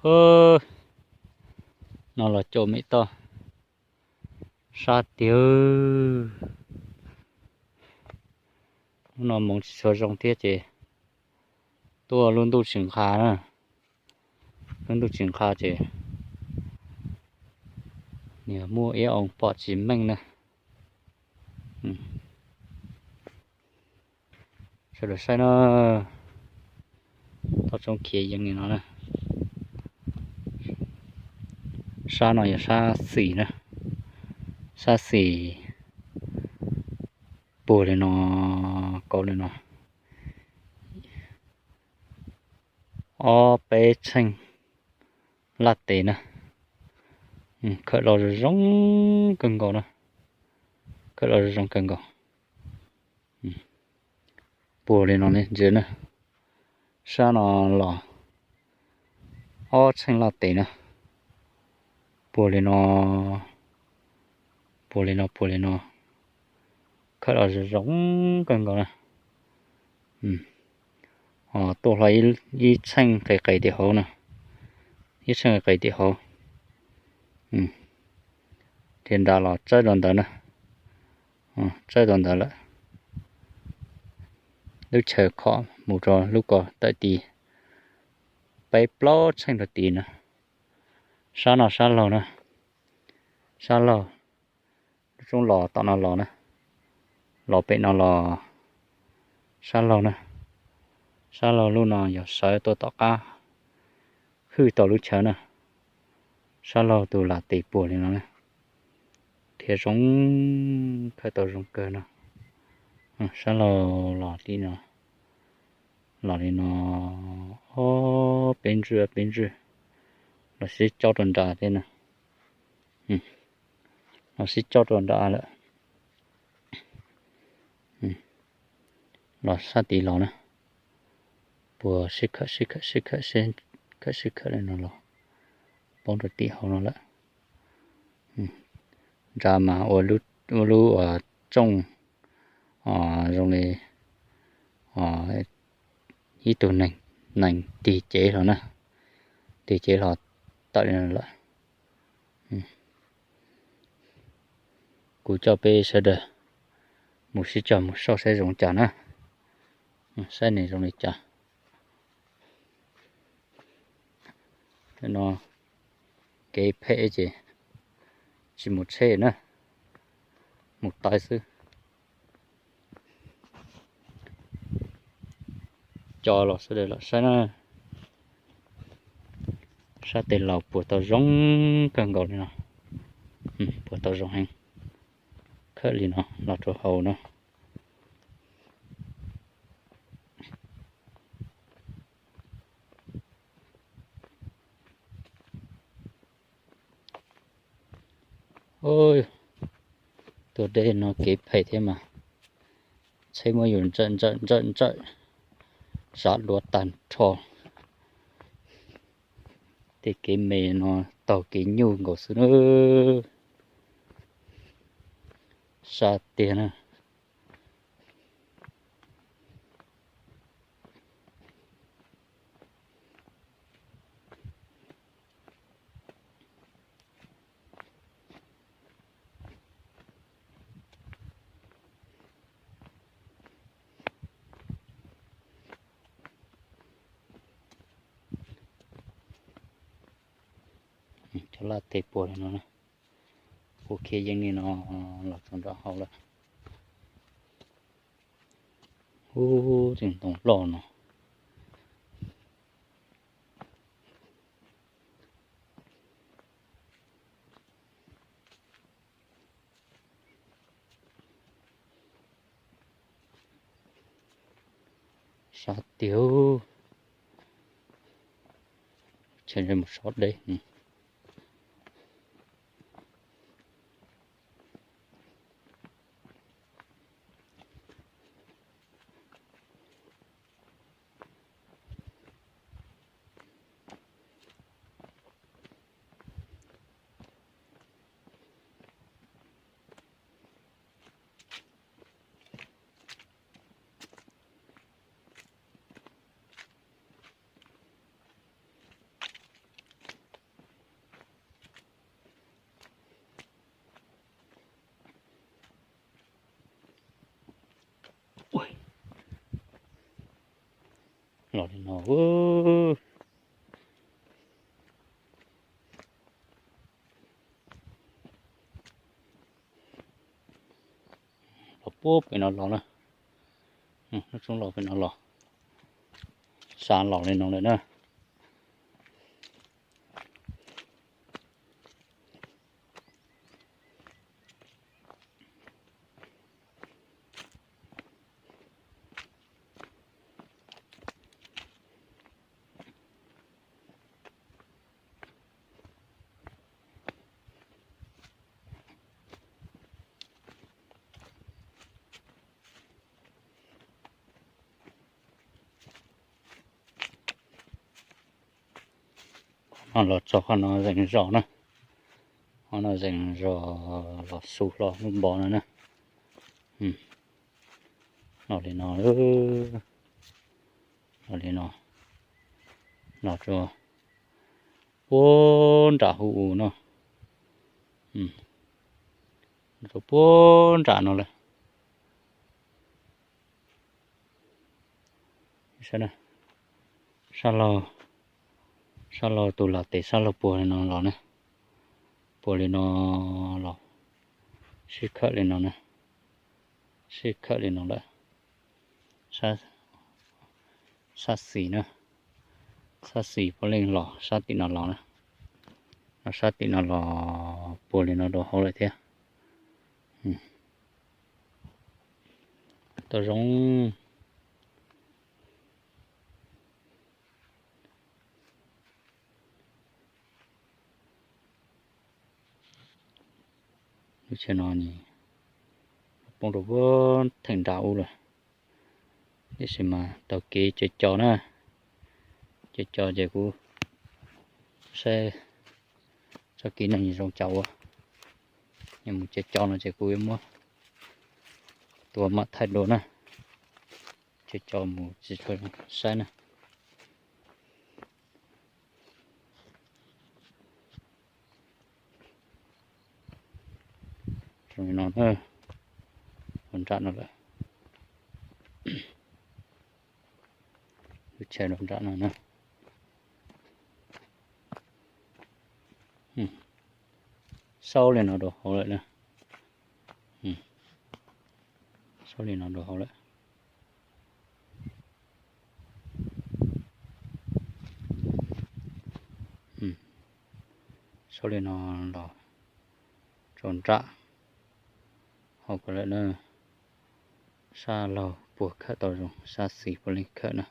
Pab no los caum me toj sab tiag. Hnub no hmoov tsis tshua zoo thiab ces tuaj lub ntuj tsis nqha na. Lub ntuj tsis nqha ces niag muaj ib oo pom tsis meej na. Sawv daws saib na, toj roob khiav yees li no na. Sab no yog sab xis na, sab xis puag li no, kauv li no, ob peb tsheej laj tes na. Khawm los zoo zoo kawg nkaus na, khawm los zoo zoo kawg nkaus. Puag li no ne ntsia na, sab no los ob tsheej laj tes na, puag li no, puag li no, puag li no, khawm los zoo zoo kawg nkaus na. Tuaj hlo ib tsheej qis qis tim hauv na, ib tsheej qis qis tim hauv. Ces nram los txawb rau ntawd na, txawb rau ntawd lawm. Lub chaw khom mus rau lub ko tawm tid, peb plaub tsheej rau tid na. Sab no sab laug na, sab laug, lub roob los tom no los na, los pem no los sab laug na. Sab laug lub no yog sawv tuaj tom qab hwj tau lub chaw na. Sab laug tus lam tes puag li no na, thiab zoo, khawm tau zoo kawg no. Sab laug los li no, los li no, ob peb ntswj peb ntswj, los sib cob rau nrad thiab na. Los sib cob rau nrad lawm. Los sab tid los na, puas sib khawm sib khawm sib khawm sib khawm sib khawm li no los poob rau tim hauv no lawm. Nrad mas ua lub uas tsooj zoo li ib tug neeg tig cev hlo na, tig cev hlo tawm li no lawm. Kuv coj peb sawv daws mus sib cog mus soj saib zoo cas na, saib nws zoo li cas. No kev phem ces tsis mus tsheb na, mus taw xwb. Coj los sawv daws los saib na, sab tes laus puas tau zoo kawg nkaus li no, puas tau zoo heev. Khawm li no los rau hauv no. Tuaj deb no kev phem thiab mas, tsheb muab yus ntsawm ntsawm ntsawm ntsawm, sab luav tag nrho. Tej kev me no taug kev nyuj nkaus xwb na, sab tiag na. Cov laj tes puag li no, puag khiav yees li no los txog nram hauv lawm. Ub, tus ntoo loj no. Sab tiag, chaw mus sab deb. Los li no. Los puag pem no los na. Lub roob los pem no los. Xa los li no lawm na. No los txog qhov no zeeg zos na. Qhov no zeeg zos los xu hlo lub npo no na. Los li no, los li no, los rau puag nram hu u no, rau puag nram no lawm. Sab laug, sab laug tus lam tes sab laug puag li no los na, puag li no los, sib khawm li no na, sib khawm li no lawm. Sab xis na, sab xis puav leej los sab tim no los na, los sab tim no los puag li no rau hauv lawm thiab. Tau zoo. Lub tsheb no poob rau puag theem nram ub lawm, tiam sis mas taug kev cov cos na, cov cos ces kuv saib txoj kev neeg zoo cas ua, yog mus cov cos no ces kuv yuav muab tua mam thaij dua na, cov cos mus tsis tshua saib na. Zoo li no, los nram no lawm, lub tsheb los nram no na. Xaub li no rau hauv lawm na, xaub li no rau hauv lawm. Xaub li no los rau nram hauv ko lawm na. Sab laug puag khawm tau zoo, sab xis puav leej khawm na.